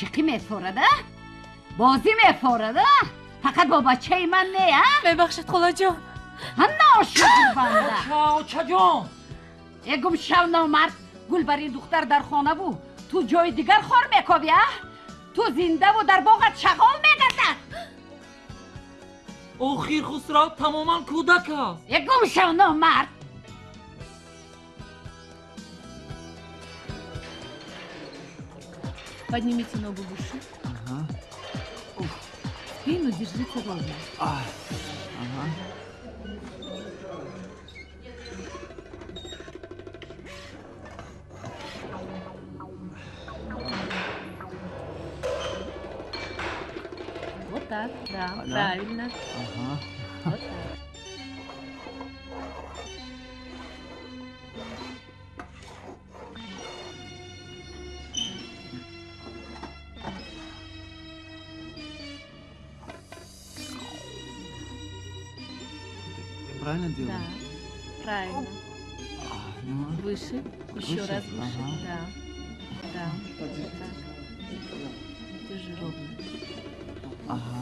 Ошиқӣ мефорад, а? Бозӣ мефорад, а? Фақат бо бачаи ман не, а? Мебахшед, холаҷон. Ношукр банда. Очаҷон. Э, гум шав, номард. Гул бар ин духтар дар хона бу. Ту ҷои дигар хор мекобӣ, а? Ту зиндаву дар боғат шағол мегардад. Охир Хусрав тамоман кӯдак аст. Э, гум шав, номард. Поднимите ногу выше. Ага. Спину держите ровно. Ага. Вот так, да, Да. правильно. Ага. Вот так. Правильно делаю? Да, правильно. Ну. Выше, еще Выше? раз выше. Ага. Да, да. Вот так. Держи ровно. Ага.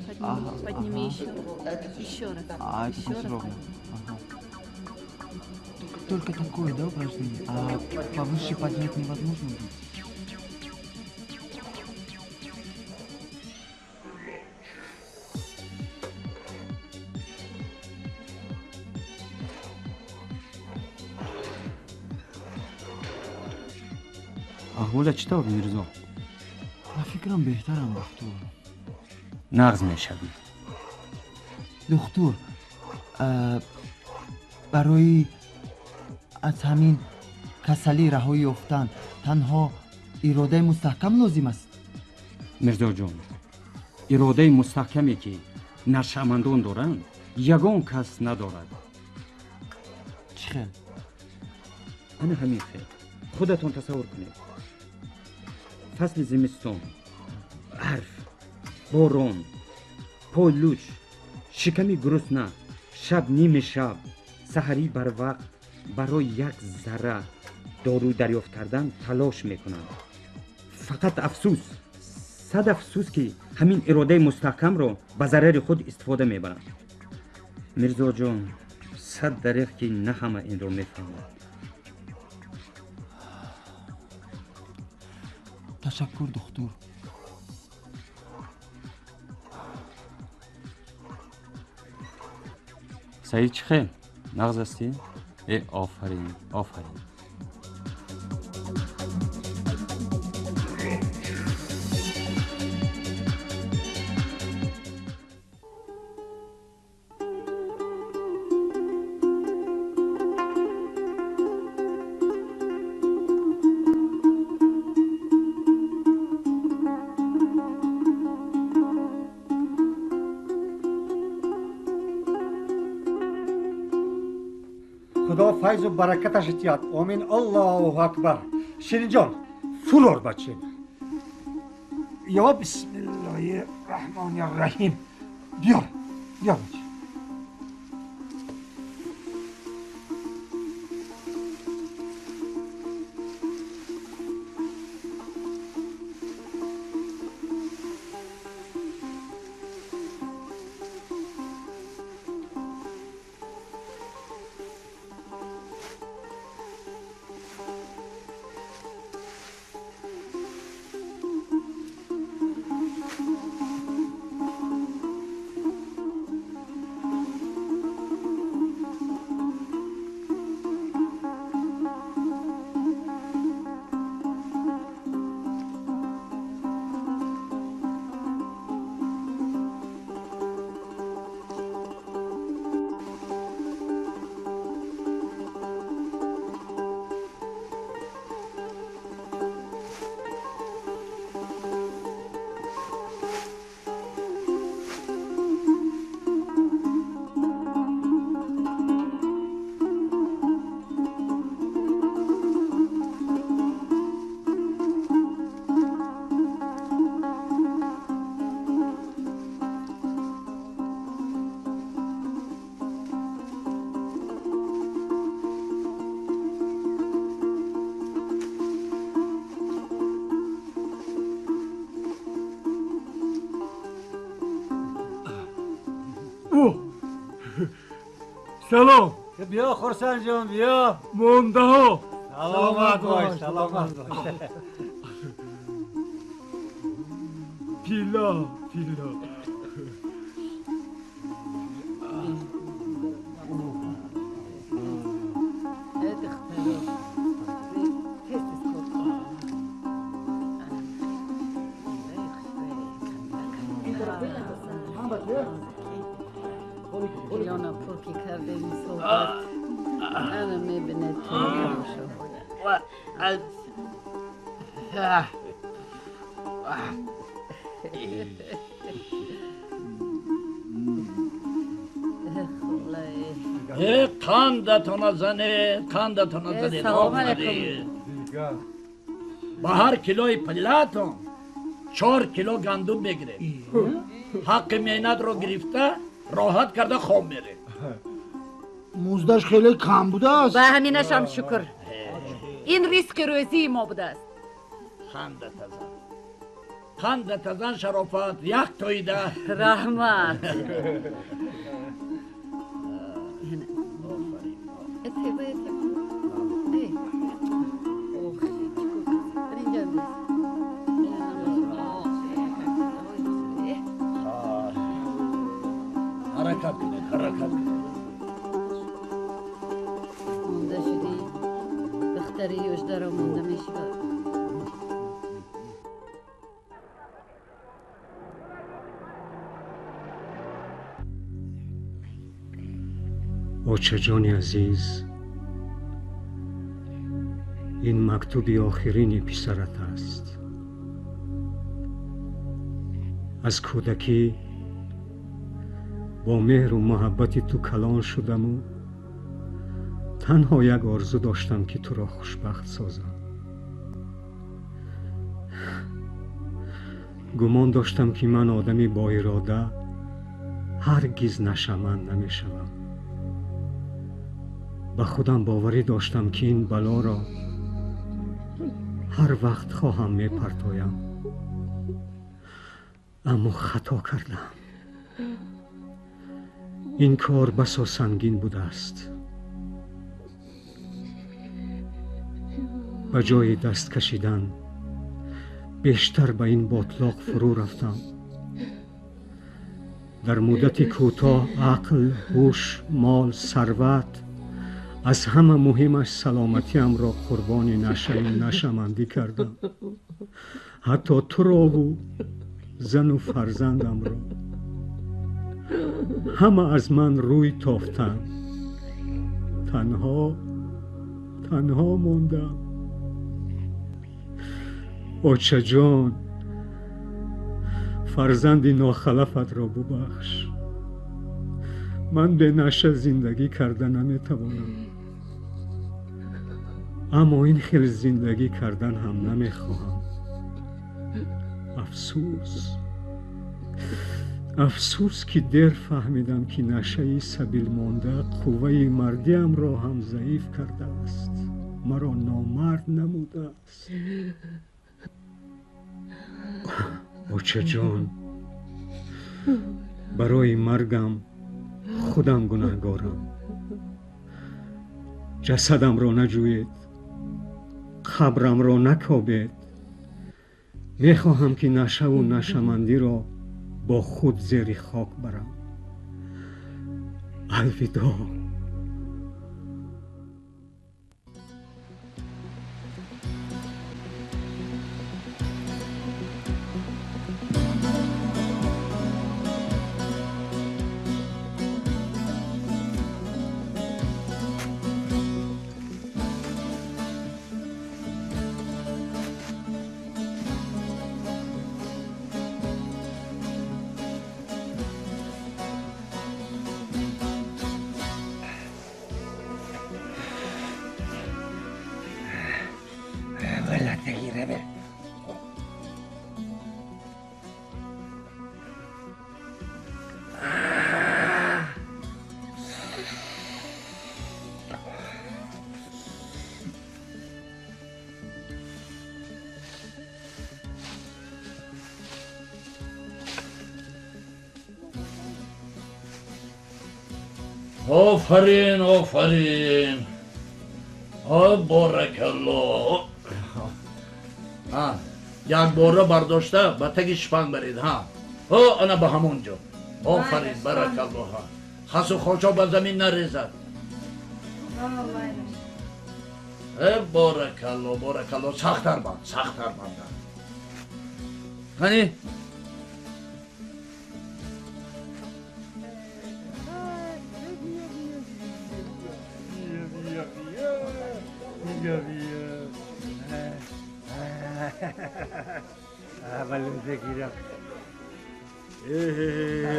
Подними, Ага, подними ага. еще. Еще раз. А, это Еще раз ровно. подними. Ага. Только такое, да, упражнение? А повыше поднять невозможно будет? Аҳвола чӣ тавр, Мирзо? Ба фикрам, беҳтарам, духтур. Нағз мешавӣ. Духтур, барои аз ҳамин касалӣ раҳоӣ ёфтан танҳо иродаи мустаҳкам лозим аст? Мирзоҷон, иродаи мустаҳкаме, ки нашъамандон доранд, ягон кас надорад. Чӣ хел? Ана ҳамин хел. Худатон тасаввур кунед: фасли зимистон, барф, борон, пойлуч, шиками гурусна, шаб ними шаб, саҳарӣ барвақт барои як зарра дору дарёфт кардан талош мекунанд. Фақат афсӯс, сад афсӯс, ки ҳамин иродаи мустаҳкамро ба зарари худ истифода мебаранд. Мирзоҷон, сад дареғ, ки на ҳама инро мефаҳмад. Ташаккур, духтур. Саид, чӣ хел, нағз ҳастӣ? Э, офарин, офарин. Худо файзу баракаташ диҳад, омин, Аллоҳу акбар. Ширинҷон, фурор, бачем. Ё бисмиллоҳи раҳмони раҳим. Биёр, биёр, бачем. Салом. Биё Хурсанд ҷон, биё. Мондаҳо. Саломат бош, саломат бош. Пила, пила. Илона пурки кардем суҳбат. Ана мебинед тамошо. Қандатона занед, қандатона занед. Салом алейкум. Ба ҳар килои пиллаатон 4 кило гандум мегиред. Ҳаққи меҳнатро гирифта роҳат карда хоб меред. Муздаш хеле кам будааст. Ба ҳаминашам шукр. Ин ризқи рӯзии мо будааст. Хандатазан, хандатазан, шарофат як тоида. Раҳмат. Ҳаракат кунед, ҳаракат кунед. Монда шудӣ, духтари ёждаро монда мешавад. Очаҷони азиз, ин мактуби охирини писарат аст. Аз кӯдакӣ бо меҳру муҳаббати ту калон шудаму танҳо як орзу доштам, ки туро хушбахт созам. Гумон доштам, ки ман одами боирода ҳаргиз нашъаманд намешавам. Ба худам боварӣ доштам, ки ин балоро ҳар вақт хоҳам мепартоям. Аммо хато кардам. Ин кор басо сангин будааст. Ба ҷои даст кашидан бештар ба ин ботлоқ фурӯ рафтам. Дар муддати кӯтоҳ ақл, ҳуш, мол, сарват, аз ҳама муҳимаш саломатиамро қурбони нашаю нашъамандӣ кардам. Ҳатто турову зану фарзандамро. Ҳама аз ман рӯй тофтанд. Танҳо, танҳо мондам. Очаҷон, фарзанди нохалафатро бубахш. Ман бе наша зиндагӣ карда наметавонам. Аммо ин хел зиндагӣ кардан ҳам намехоҳам. Афсӯс, афсӯс, ки дер фаҳмидам, ки нашаи сабилмонда қувваи мардиамро ҳам заиф кардааст, маро номард намудааст. Очаҷон, барои маргам худам гунаҳгорам. Ҷасадамро наҷӯед, қабрамро накобед. Мехоҳам, ки нашаву нашъамандиро бо худ зери хок барам. Алвидоъ. Офарин, офарин. Боракалло. Як бора бардошта ба таги шпанг баред. Ҳо, ана ба ҳамон ҷо. Офарин, баракалло. Хасу хошок ба замин нарезад. Боракалло, боракалло. Сахттар банд, сахттар банд. Қани?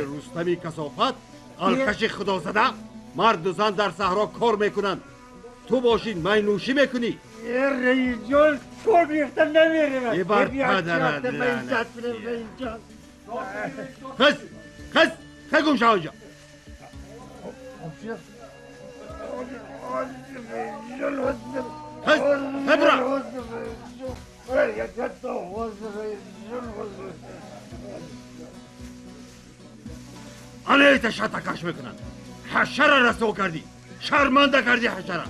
Рустами касофат, алкаши худозада, марду зан дар саҳро кор мекунанд. Ту бошӣ майнӯшӣ мекунӣ. Раисҷон, кор гирифта намеравад. Ибар падарат лаънат. Хез, хез, хез гум шав инҷо. Хез, хез бура. Алейта шатакаш мекунанд. Ҳашара расво кардӣ, шарманда кардӣ ҳашара.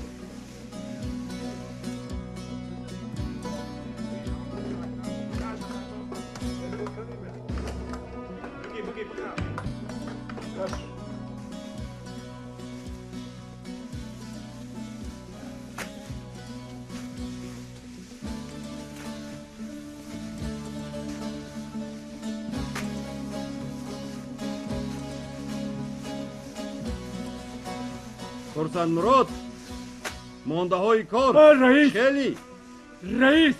Хурсандмурод, мондаҳои кор раис хеле. Раис,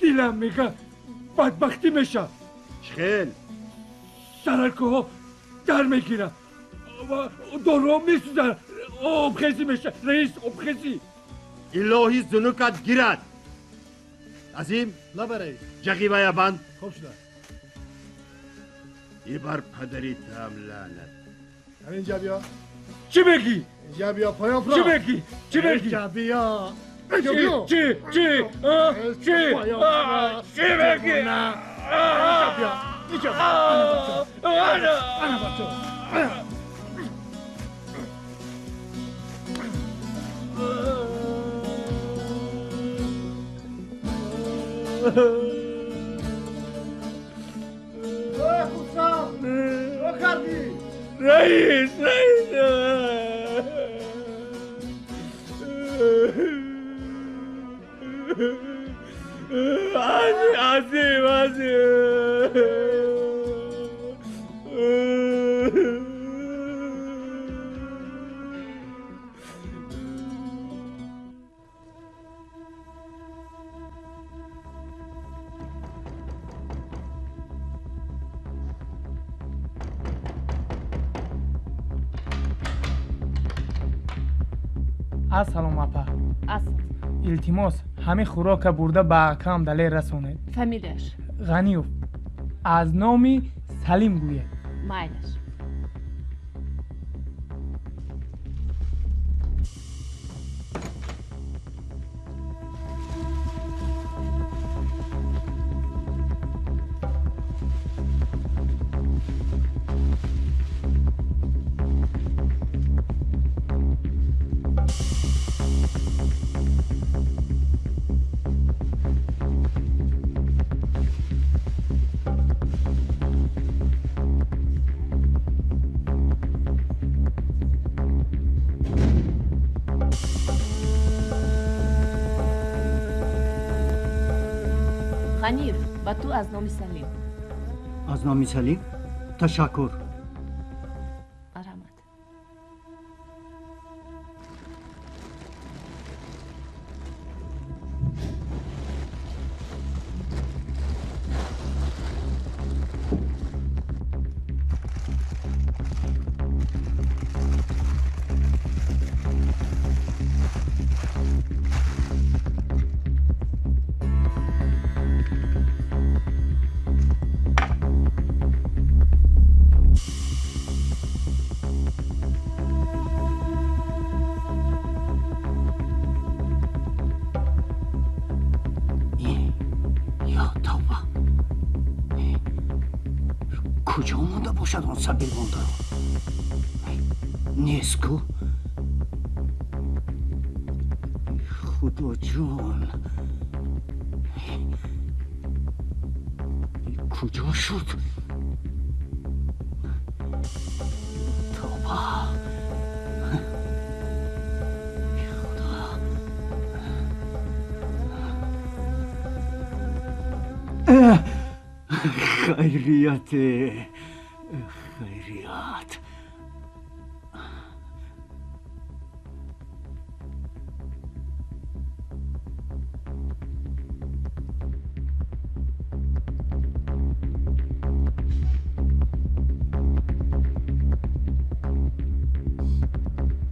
дилам мега бадбахтӣ меша. Хел сараркоҳо дар мегирад, доруҳо месӯзад, обхезӣ меша. Раис, обхезӣ. Илоҳӣ зунукат гирад. Азим, лаба раис. Ҷағибая банд. Хоб шуда. Ибар падари таам лаънат. Ҳаминҷа биё. Чӣ мегӣ? Инҷа биё, поён фуро. Чӣ мегӣ? Чӣ мегӣ? Инҷа биё. Инҷа биё. Чӣ? Чӣ? Чӣ? Чӣ мегӣ? Инҷа биё. Инҷа биё. Ана бачо. Хусрав, чӣ кардӣ? Раис, раис. Азим, азим. Ассалом, апа. Ассалом. Илтимос, ҳамин хӯрока бурда ба акам Далер расонед. Фамилияш? Ғаниев. Аз номи Салим гӯед. Майлаш. Ғаниев, ба ту аз номи Салим. Аз номи Салим? Ташаккур. Марҳамат. Куҷо монда бошад он сабил мондаро? Нест ку? Худоҷон, куҷо шуд? Тавба, Худо. Хайрияте, хайрият.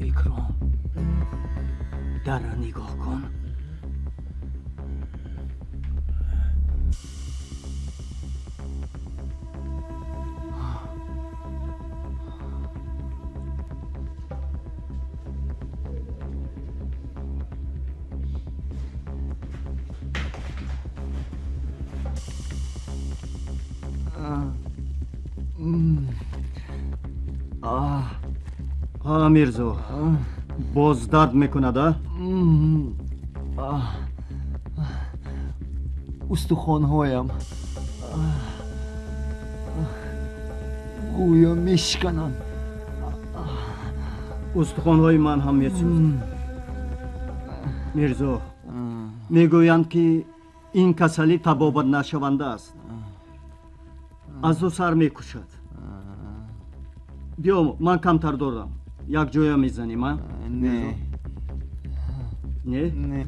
Икром, дарра нигоҳ кун. Ҳа, Мирзо, боз дард мекунад, а? Устухонҳоям гӯё мешикананд. Устухонҳои ман ҳам месӯзанд. Мирзо, мегӯянд, ки ин касалӣ табобат нашаванда аст, аз ӯ сар мекушад. Биё, ман камтар дорам, якҷоя мезанем, а? Не. Не?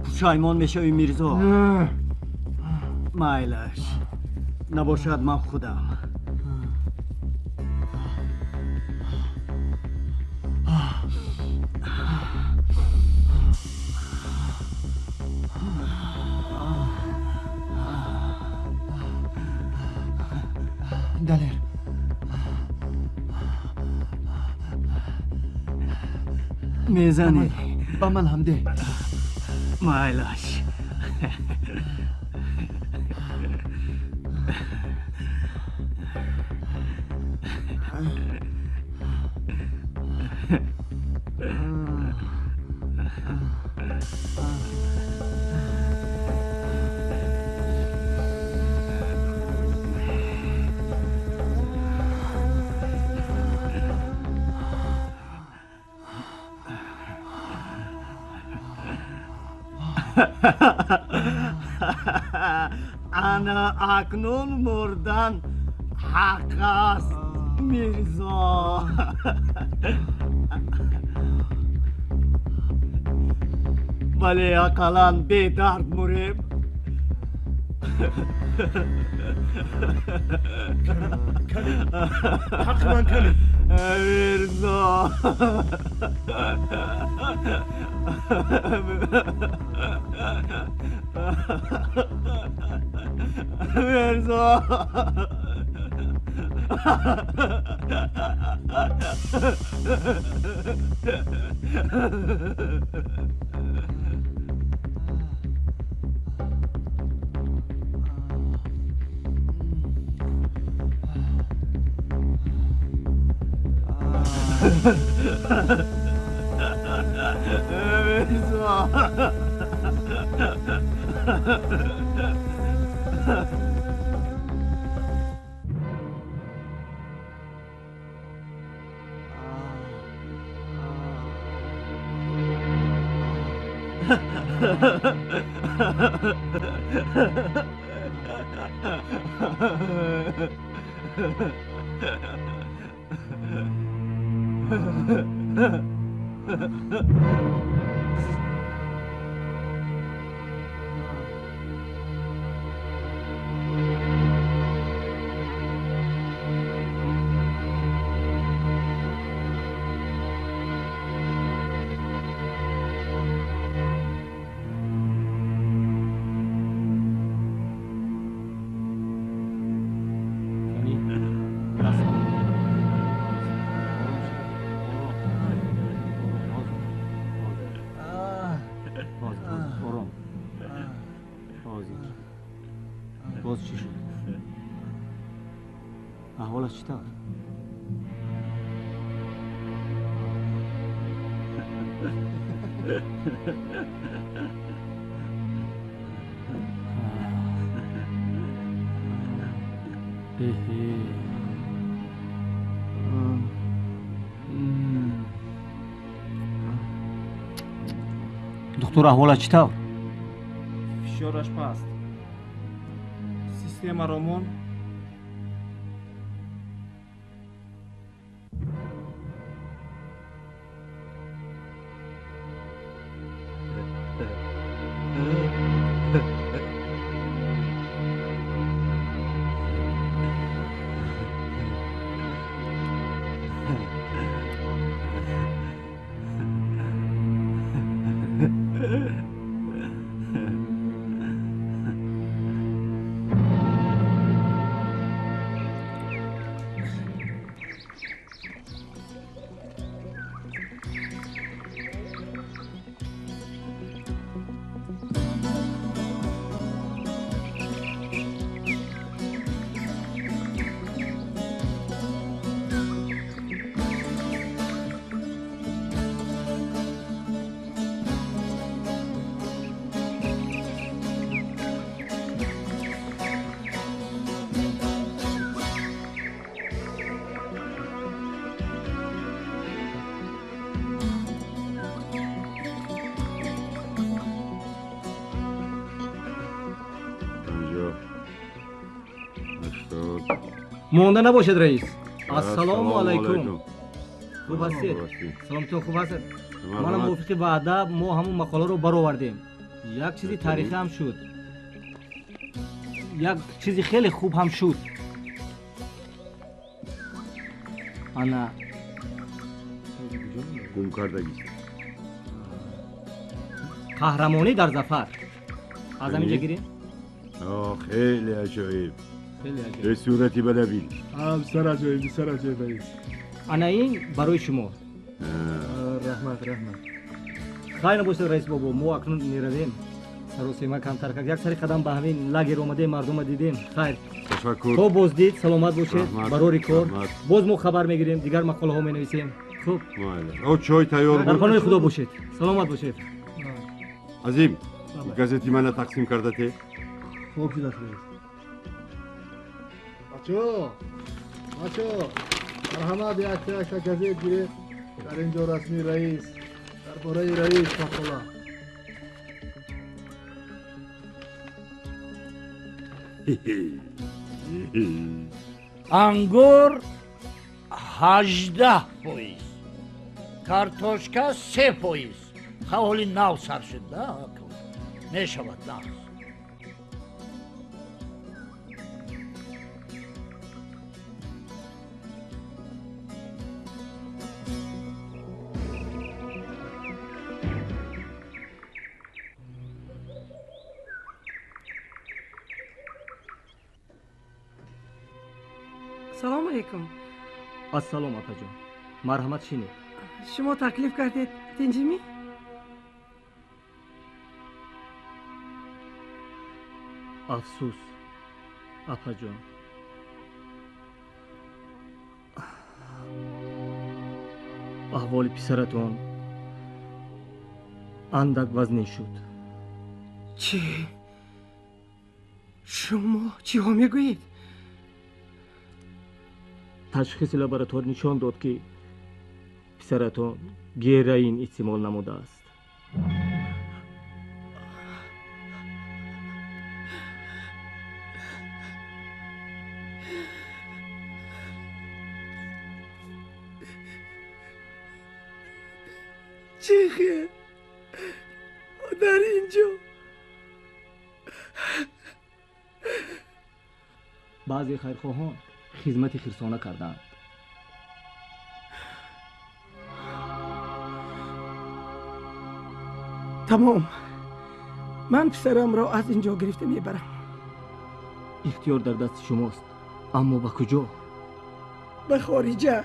Пушаймон мешавӣ, Мирзо. Майлаш, набошад, ман худам. Далер, мезанӣ? Ба ман ҳам деҳ. Майлаш. Ана акнун мурдан ҳақ аст, Мирзо. Вале ақаллан бедард мурем. Ҳаққи ман кани? Мирзо. Мирзо. Мирзо. Боз чӣ шуд? Аҳволаш чӣ тавр? Духтур, аҳволат чӣ тавр? Фишораш паст. Системаро мон. Монда набошад, раис. Ассалому алайкум. Хуб ҳастед? Саломатон хуб ҳастед? Мана мувофиқи ваъда мо ҳамун мақоларо баровардем. Як чизи таърихӣ ҳам шуд, як чизи хеле хуб ҳам шуд. Ана гум кардагист. Қаҳрамонӣ дар зафар. Аз ҳаминҷа гирем? Хеле аҷоиб. Э сурати бадабин. Сар аҷоиб, сар аҷоиб, раис. Ана ин барои шумо. Раҳмат, раҳмат. Хайр набошад, раис бобо, мо акнун меравем. Саросема камтар кард. Як сари қадам ба ҳамин лагер омадем, мардума дидем. Хайр. Ташаккур. То боздид, саломат бошед, барори кор. Боз мо хабар мегирем, дигар мақолаҳо менависем. Хуб. О, чой тайёр буд. Дар паноҳи Худо бошед. Саломат бошед. Азим, газети мана тақсим кардате? Хуб шудааст, раис. Бачо, бачо, марҳамат, якта якта газет гиред. Дар ин ҷо расми раис, дар бораи раис мақола. Ангур 18%, картошка 3%. Ҳоли нав сар шуд, мешавад нав. Салом алейкум. Ассалом, апаҷон. Марҳамат, шинед. Шумо таклиф кардед, тинҷимӣ? Афсӯс, апаҷон. Аҳволи писаратон андак вазнин шуд. Чӣ? Шумо чиҳо мегӯед? Ташхиси лабораторӣ нишон дод, ки писаратон героин истеъмол намудааст. Чӣ хел? Дар ин ҷо баъзе хайрхоҳон хизмати хирсона кардаанд. Тамом, ман писарамро аз ин ҷо гирифта мебарам. Ихтиёр дар дасти шумост, аммо ба куҷо? Ба хориҷа.